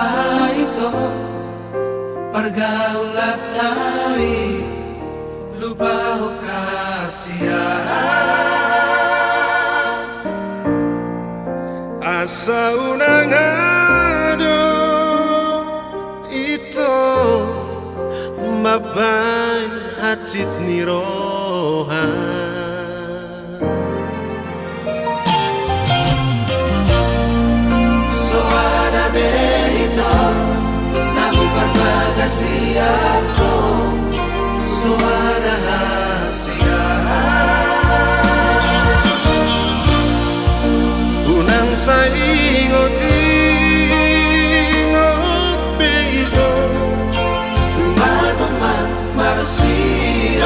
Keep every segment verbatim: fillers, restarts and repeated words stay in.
Ai to, pargaulan ta i, lupa ho hasian. Asa unang adong ito mambaen hansit ni roha. Soada be ito na huparbagasian ho, soada hasian. Unang sai ingot-ingot be ito, tumaton ma marsirang.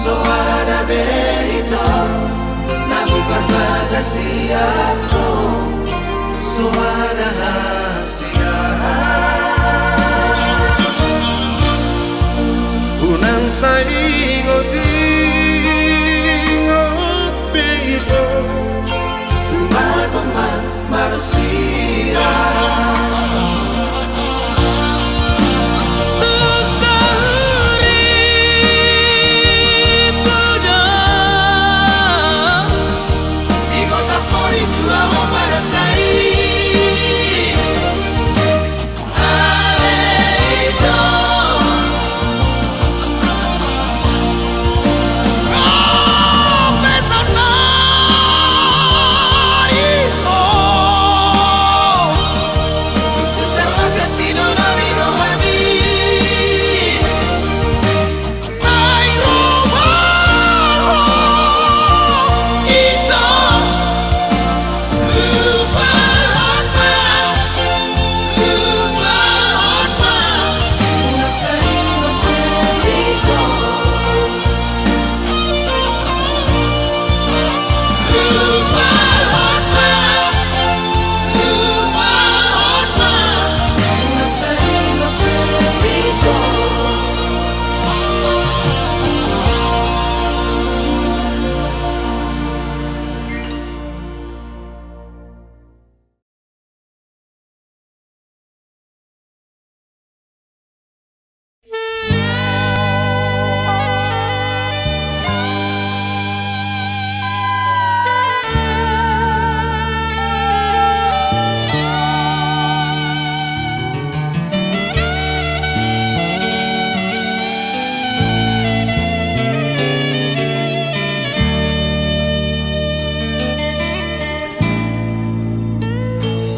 Soada be ito na huparbagasian ho, soada hasian. Unang sai ingot-ingot be ito, tumaton ma marsirang.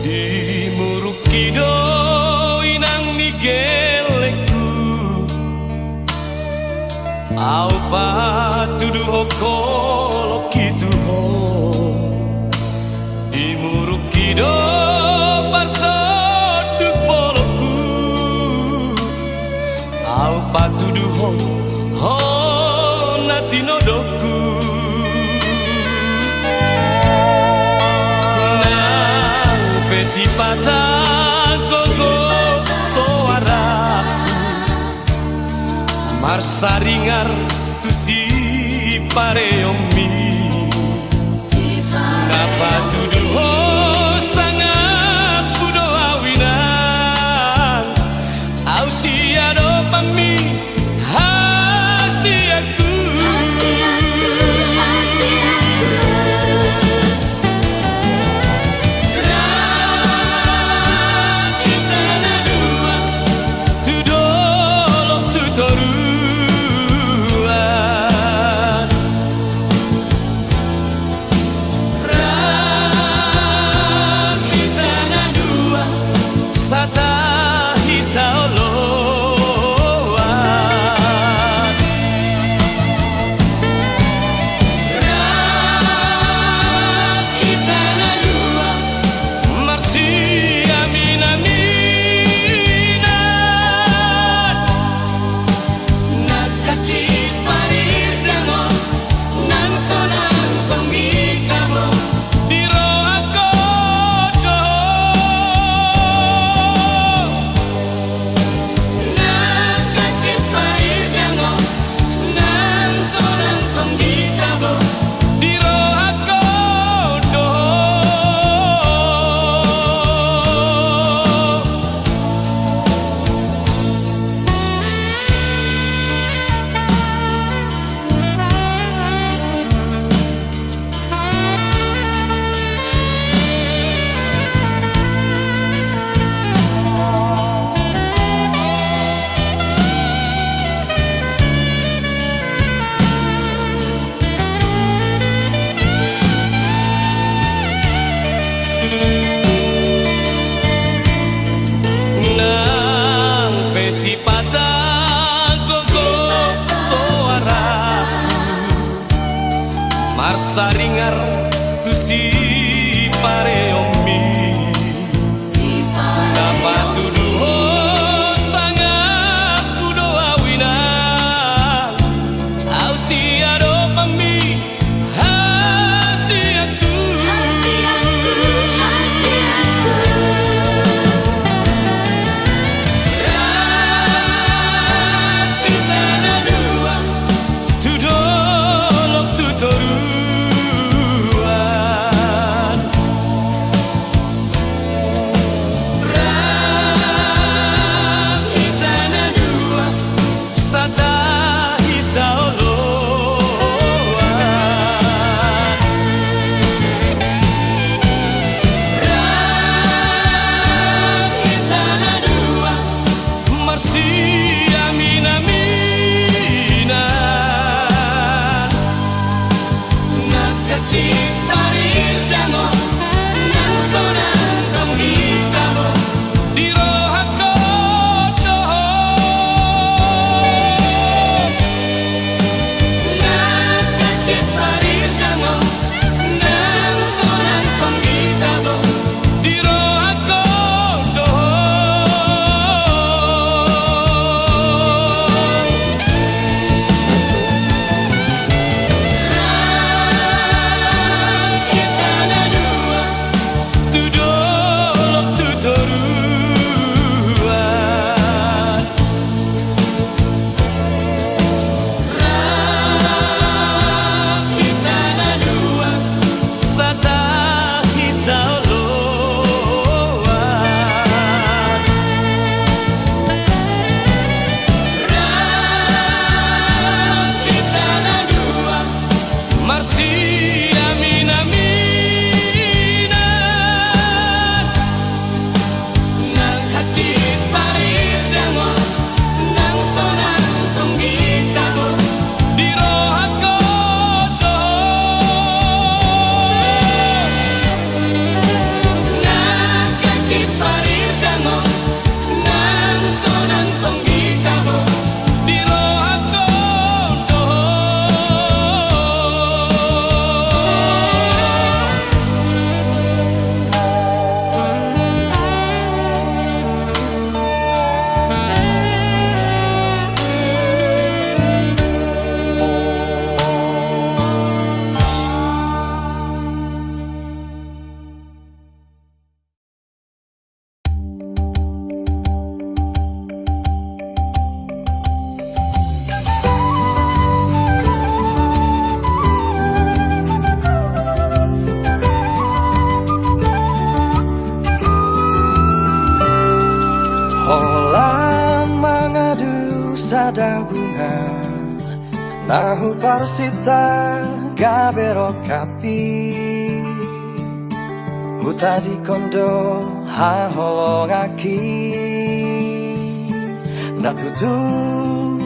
Di murukki do inang ni gellengku, au patuduhon holongki tu ho. Di murukki do parsonduk bolongku, au patuduhon ho na tinodongku. Nang pe sipata gogo soarangku, marsaringar tu si sipareonmi. Na patudu ho sangapku do au inang, au siadopanmi hasianku. Rap hita na dua tu dolok tu toruan. Rap hita na dua satahi saoloan. Rap hita na dua marsiaminaminan. Nangkaning parirdangon on, nang so nangkong di tabo, di rohangku do. Nangkaning parirdangon on, nang so nangkong di tabo, di rohangku do. Nang pe sipata gogo soara marsaringar tu sipareonmi. Na patudu ho sangapku do au inang, au siadopanmi hasianku. Rap hita na dua tu dolok tu toruan. Rap hita na dua satahi saoloan. Ahu parsinta gabe rongkapmi, hutadingkon do haholonganki, na tutu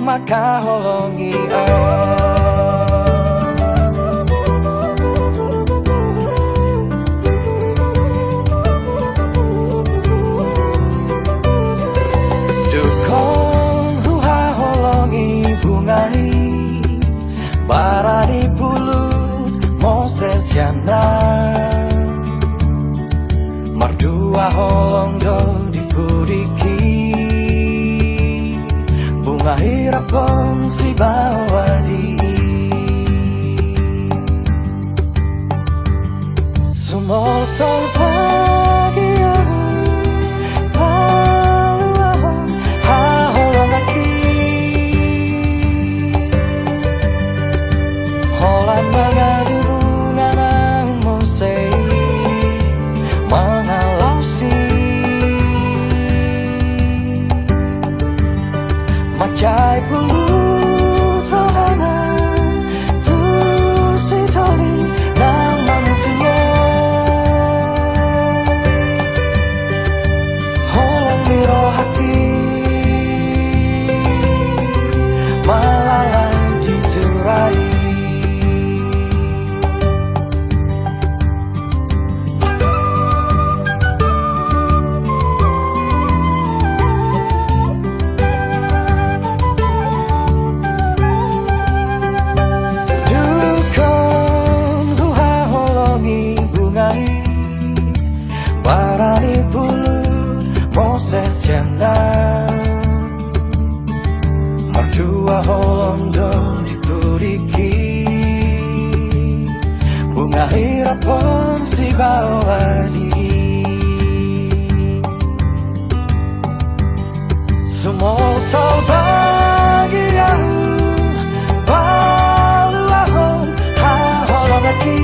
mangkaholongi ahu. Dungkon huhaholongi bunga i, barani pulut mose sian na, mardua holong do di pudingki, bunga i rap dohot sibawa di i. Sumolsol bagian paluahon haholonganki, holan mangadu bunga nang mose i, mangalaosi. Mansai pulut rohana tu si doli nang mamujungo, holong ni rohangki malala di tura i. Dungkon huhaholongi bunga i, barani pulut mose sian na, mardua holong do di pudingki, bunga i rap dohot sibawa di i. Sumolsol bagian paluahon haholonganki,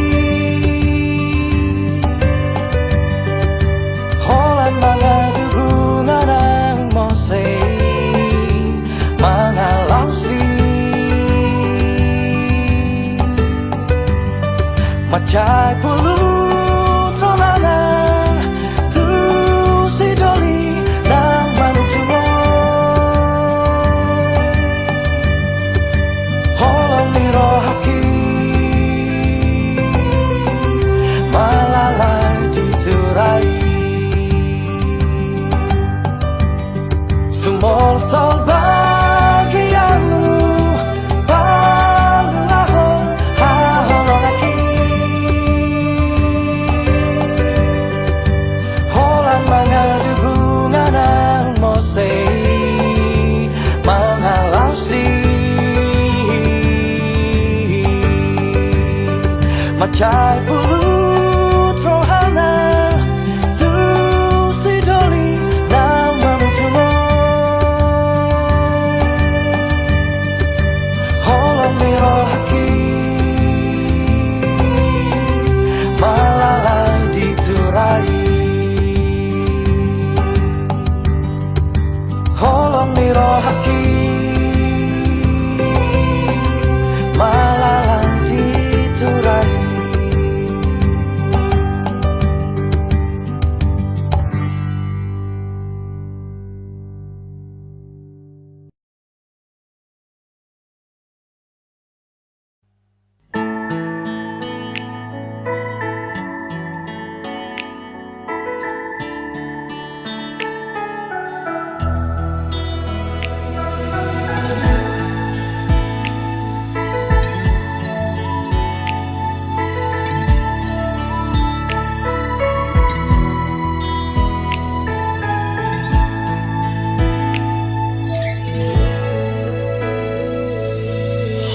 holan mangadu bunga nang mose i, mangalaosi. Mansai pulut rohana tu si doli nang mamujungo, holong ni rohangki malala di tura i. Sumolsol bagian paluahon haholonganki, holan mangadu bunga nang mose i, mangalaosi. Mansai pulut rohana tu si doli nang mamujungo, holong ni rohangki malala di tura i. Holong ni rohangki malala di tura i.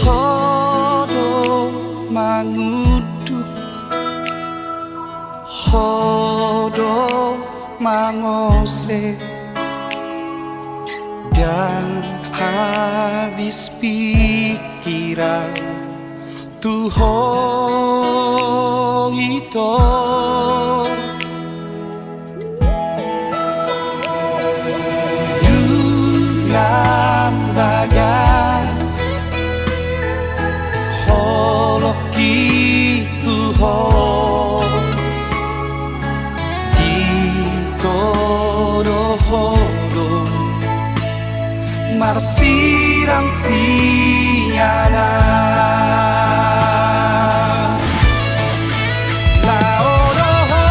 Ho do mangunduk, ho do mangose, ndang habis pikiran tu ho ito. Dung nang bagas Ho, ditodo ho do marsirang sianan. Laho do ho,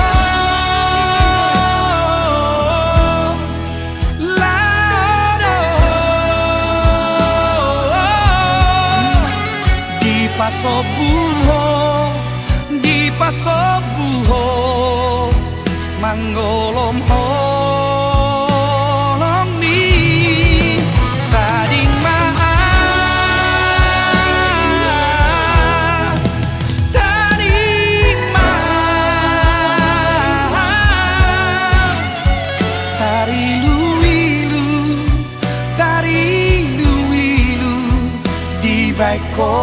laho do ho, dipasombu ho, dipasombu ho, mangolom holong ni. Tading ma au, tading ma au, tariluilu, tariluilu dibaen ho.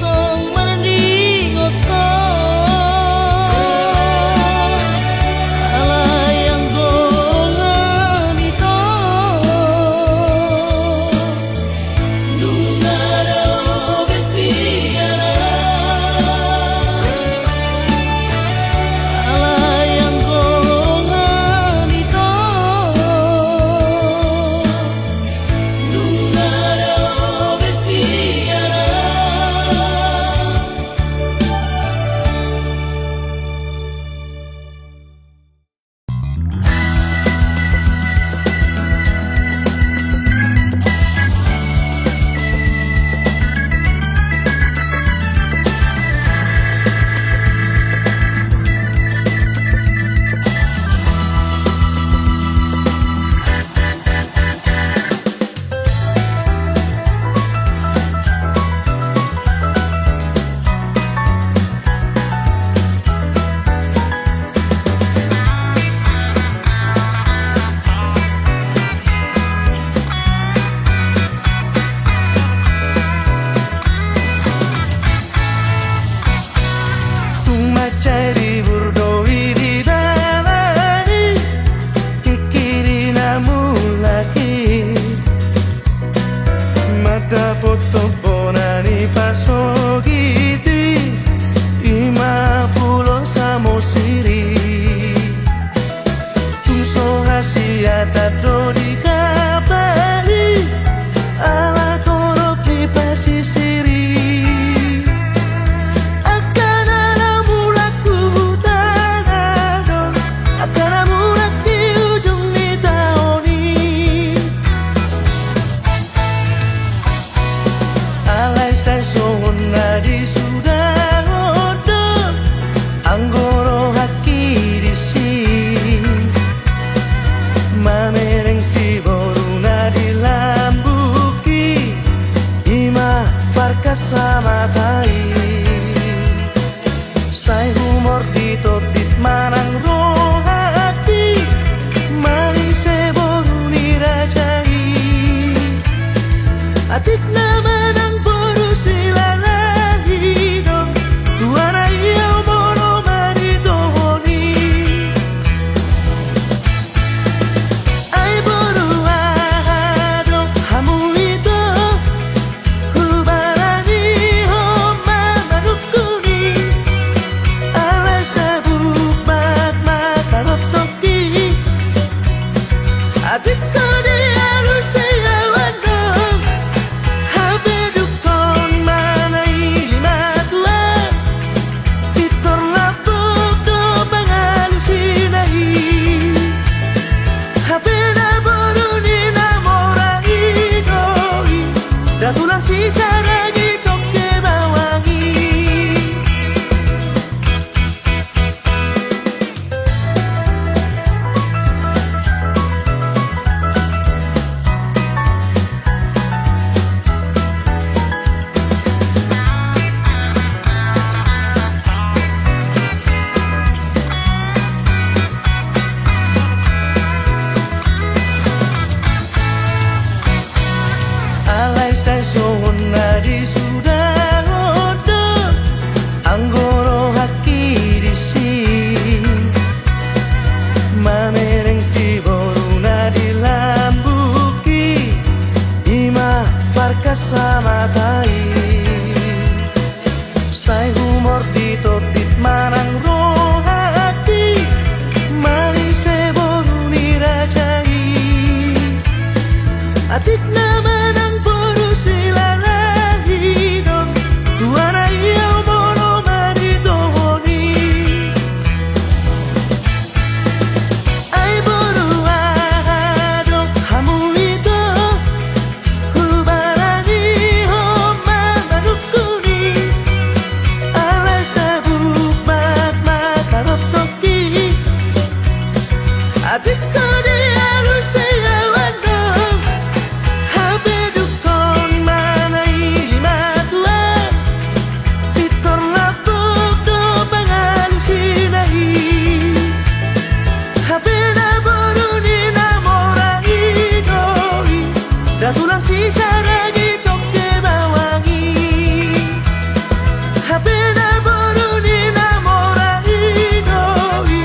Tong marningot ho, alai anggo hami tong, dung na dao be sian ahu. Alai anggo hami tong, dung na dao be sian ahu. Tung mansai dibur do i di dalan i, tingki di na mulak i. Mandapothon bona ni pasogit i, i ma Pulo Samosir i. Tung so hasian do di kapal i, ala torop ni pasisir i. Angka na laho mulak tu hutana do, angka na mulak di ujung ni taon i. Alai sai songon na disudahon do anggo rohangki disi. Mamereng siboru na di lambungki, i ma Barkas Samata i. Sai humor di tondi manang rohangki, manise boru ni raja i. Atik na manang boru silalahi do, tuana i au molo manitohon i. Ai boru aha do hamu ito, hubalanihon ma manungkun i. Alai sabukbak ma tanontongki, atik so dialusi au annon, hape dungkon ma na i di matua. Pintor lambok do pangalusina i. Hape na boru ni na mora i do i, nda tulang sisarang i tongke bawang i. Atik so dialusi awan do, hape dungkon ma na i lima tua. Pintor lambok do pangalusina i. Hape na boru ni na mora i do i, da tulang sisaragi toke bawang i. Hape na boru ni na mora i do i,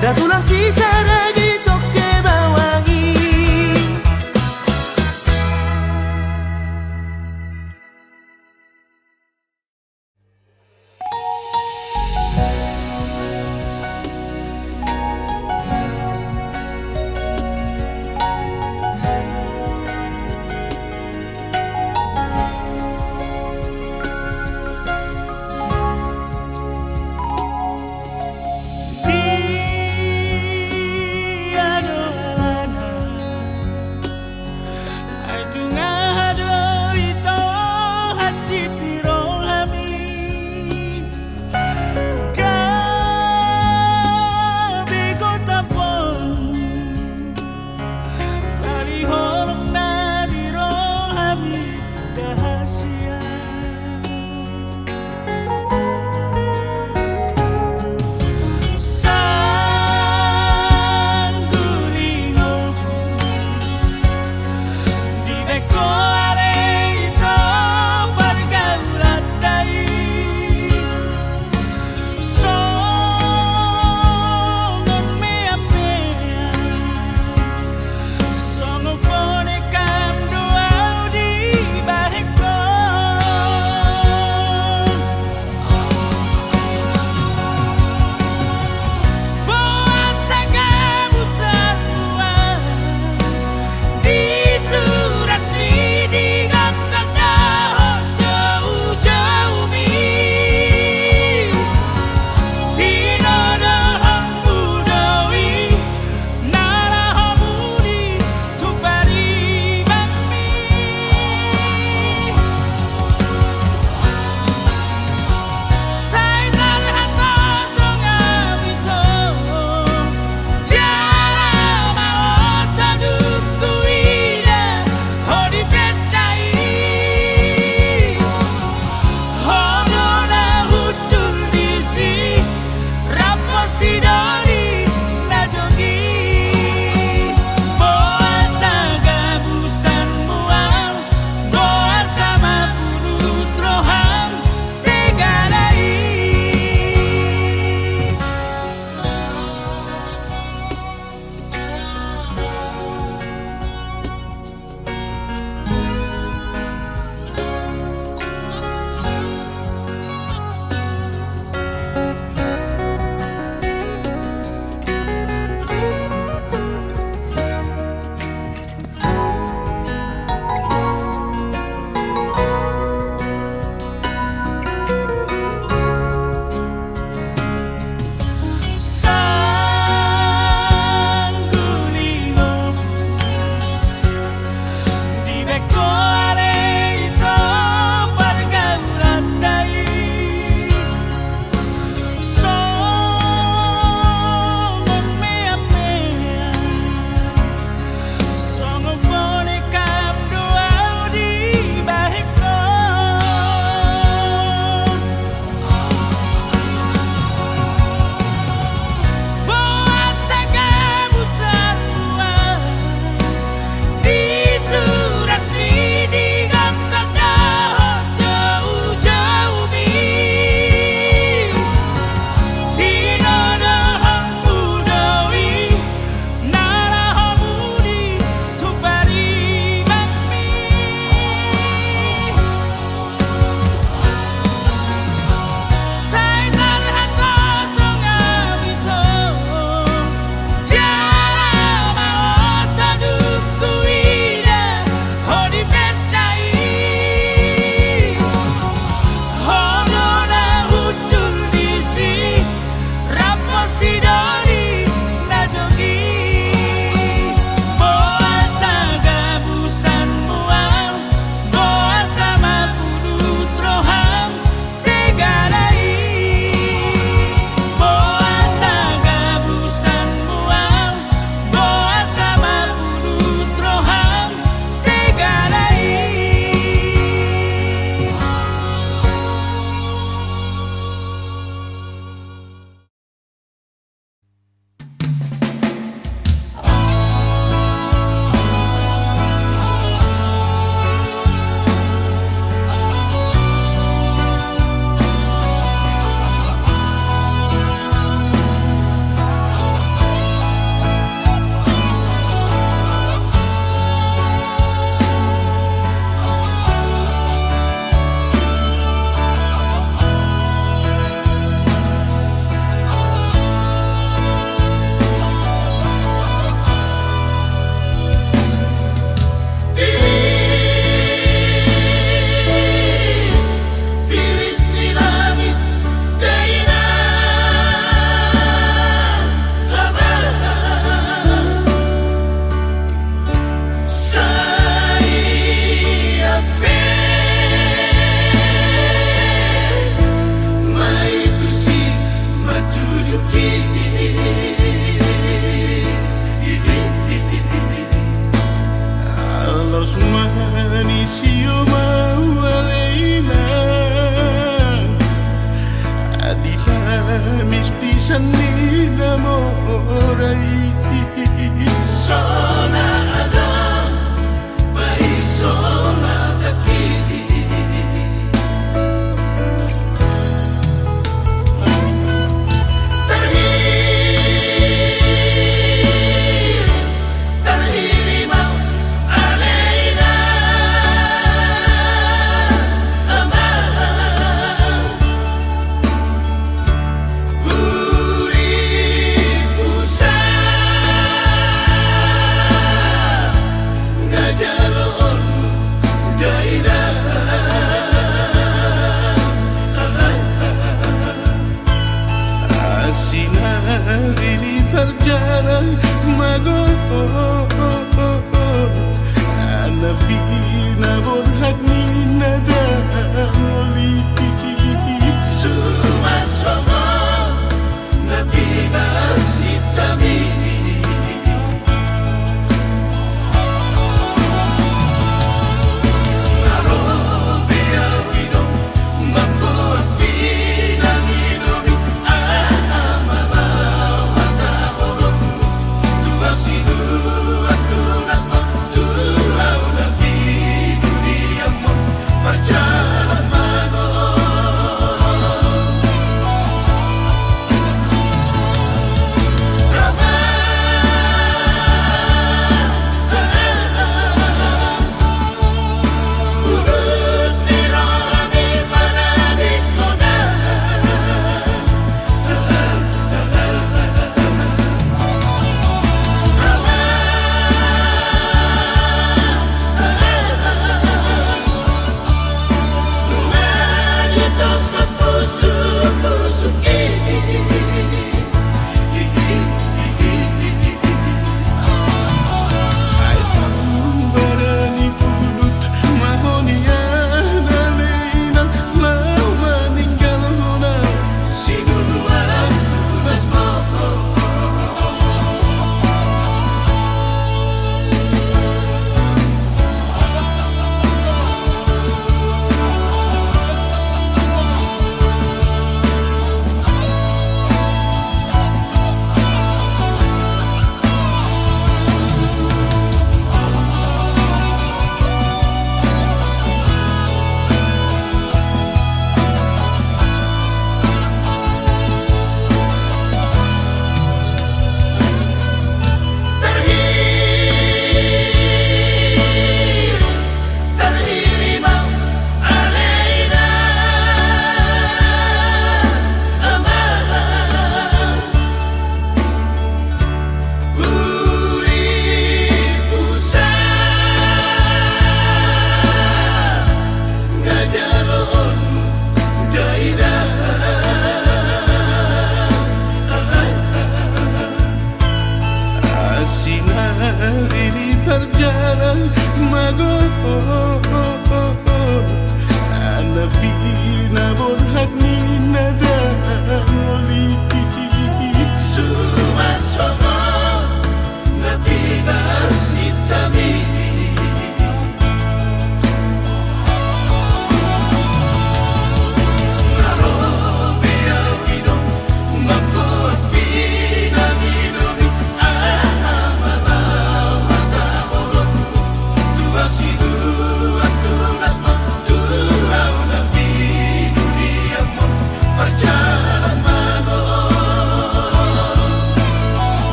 da tulang sisaragi toke bawang i.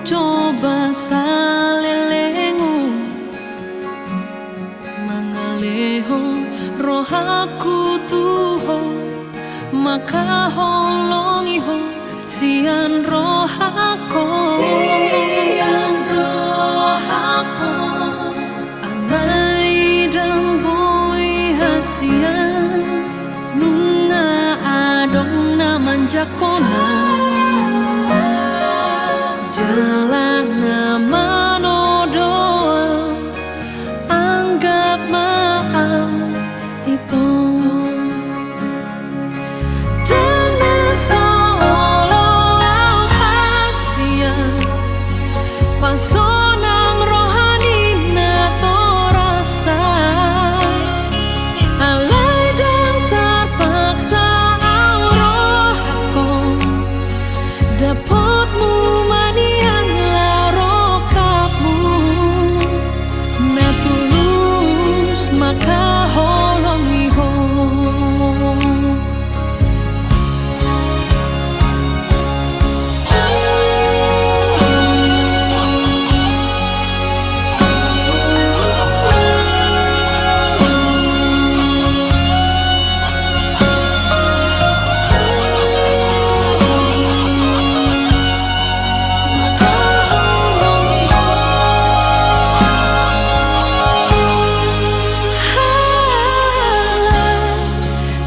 Coba salelenghu, mangalehon rohangku tu Ho, mangkaholongi Ho sian rohangku. Sian rohangku. Alai ndang boi hasian, nunga adong na manjangkon au. Jala na manodo au, anggap ma au ito. Ndang na so olo au hasian, pasonang roha ni natorasta. Alai ndang tarpaksa au rohangku, dapotmu ma nian laho rongkapmu, na tulus mangkaholongi Ho.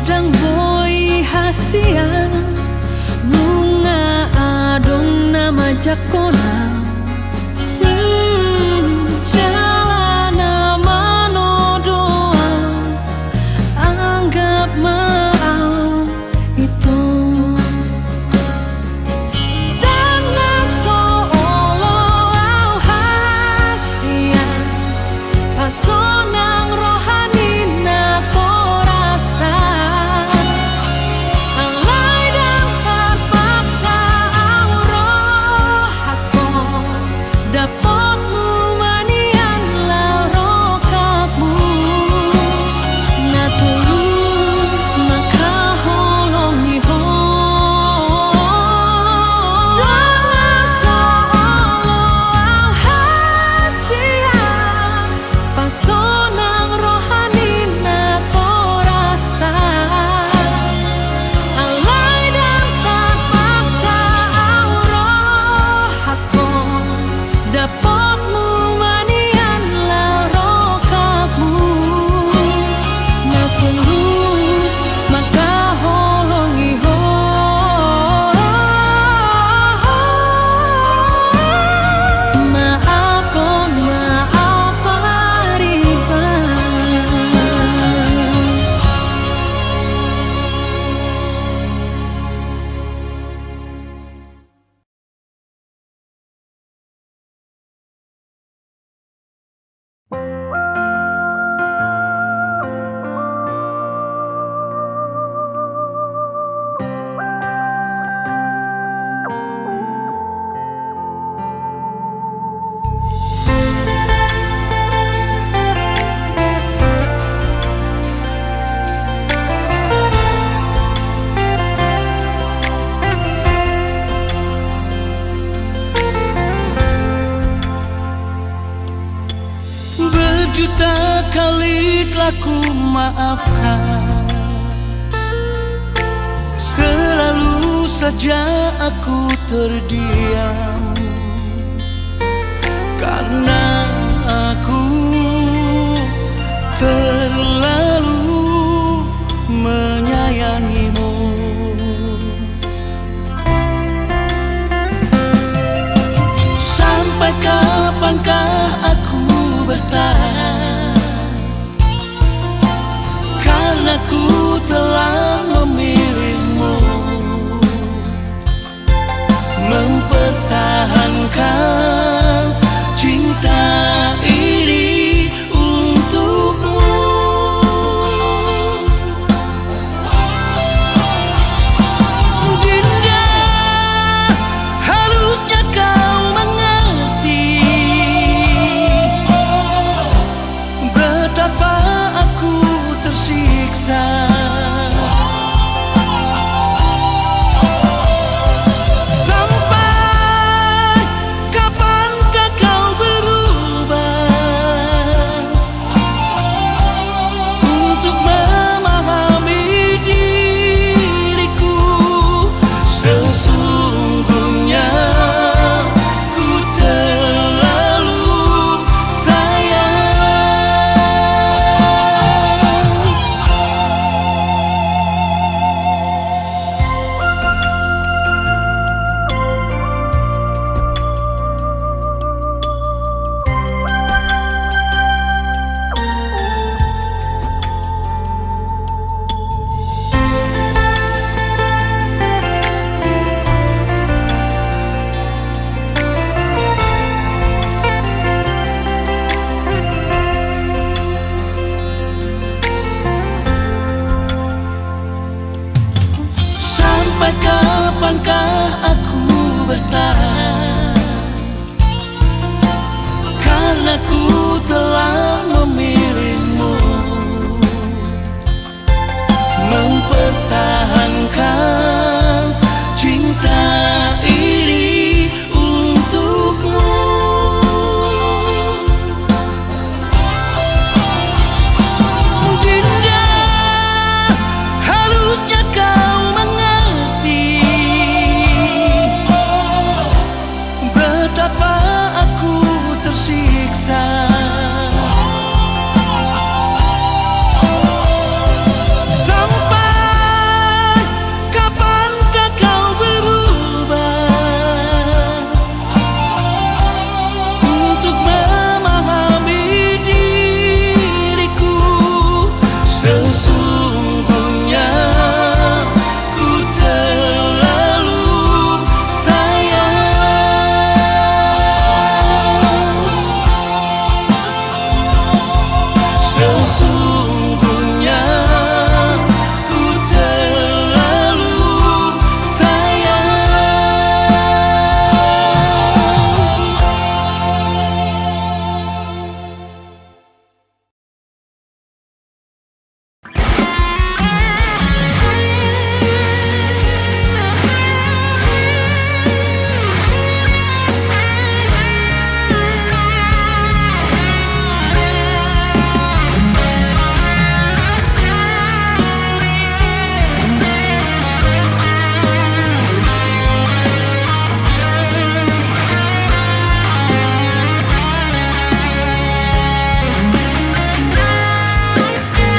Ndang boi hasian, nunga adong na manjangkon au. Hmm, jala na manodo au, anggap ma au ito. Ndang na so olo au hasian, pasonang roha ni natorasta. Alai ndang tarpaksa au rohangku, dapotmu ma nian laho rongkapmu, na tulus mangkaholongi Ho. Ndang na so olo au hasian, pasonang roha ni natorasta. Alai ndang tarpaksa au rohangku, dapotmu ma nian laho rongkapmu, na tulus mangkaholongi Ho. Maafkon ma au pariban. Berjuta kali telah ku maafkan, selalu saja aku terdiam. Karena aku terlalu menyayangimu. Sampai kapankah aku bertahan? Karena ku telah memilihmu, mempertahankan cinta ini untukmu. Dinda, harusnya kau mengerti. Karena ku telah memilihmu, mempertahankan cinta ini untukmu. Dinda, harusnya kau mengerti betapa aku tersiksa. Sampai kapankah kau berubah untuk memahami diriku? Sesungguhnya ku terlalu sayang. Sesungguhnya ku terlalu sayang.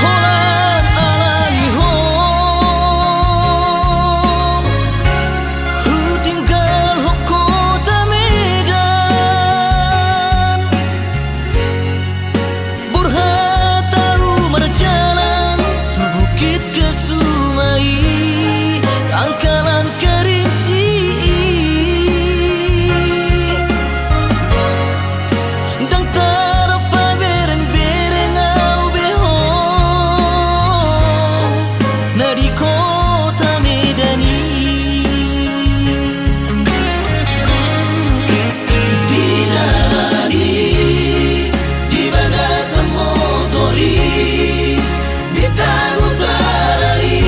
Holan ala ni ho hutinggalhon kota Medan. Borhat ahu marjalan tu Bukit Kesuma i, Pangkalan Kerinci i. Ndang tarpaberengbereng ahu be ho na di kota Medan i. Di dalan i, di bagasan motor i, di tarutara i,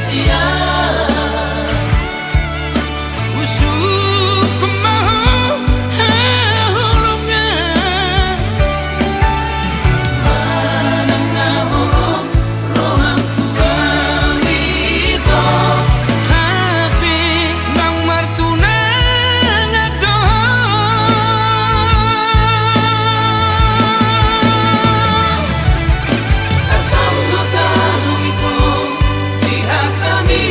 Ia, husungkun ma ho haholongan. Manang na holong rohangku hami ito, hape ndang martunangan do ho. Asa hutangihon ito di hatami,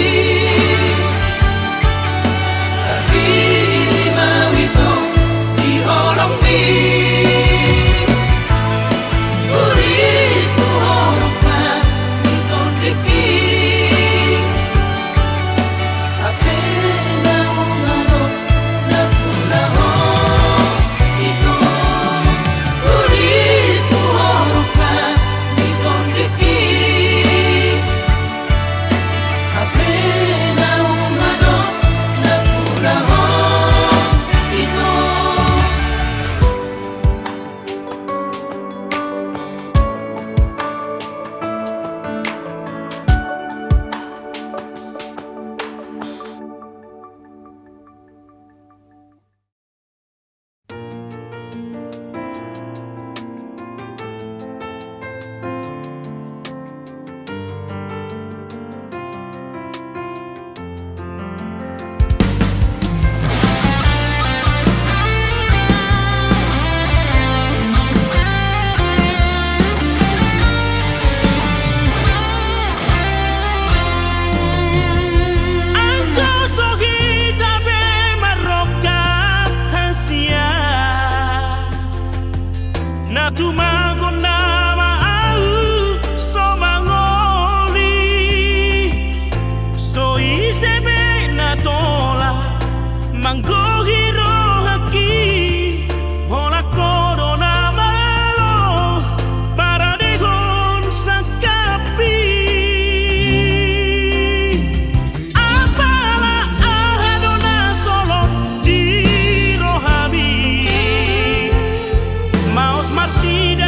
tartarima ito di holongmi. Hurit tu holong ma di tondingki. Hape naung adong na pulahon ito. Hurit tu holong ma di tondingki. Hape naung adong na pulahon ito. Anggo so hita be marroha hasian, na tumagon nama ahu so mangoli. So ise be na tola manggohi rohangki, holan ho do na malo paradehon sangkaphi. Apala aha do na solot di rohami, maos marsida